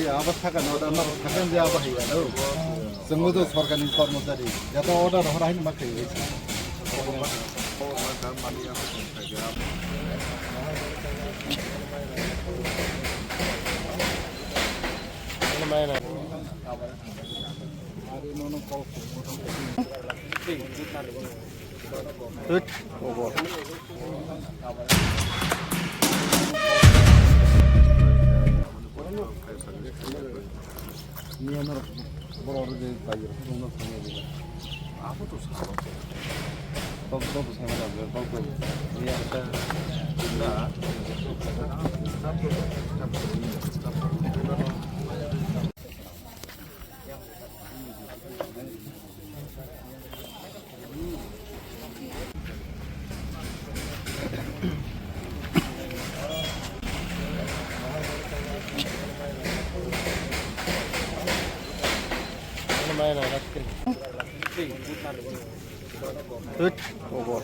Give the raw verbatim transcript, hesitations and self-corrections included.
Abo sakani order no sakani je abo hai ano. Chwngno do sorkarni kormochari. Jata order hora hin ma khai. Thut, obo. Niya norok borok rwgwi bai rok, norok thangwi rwgwi. Abo to salo. Tok, tok, sai ma rwgwi, tok, tok. Niya ta. Na. Thut, obo.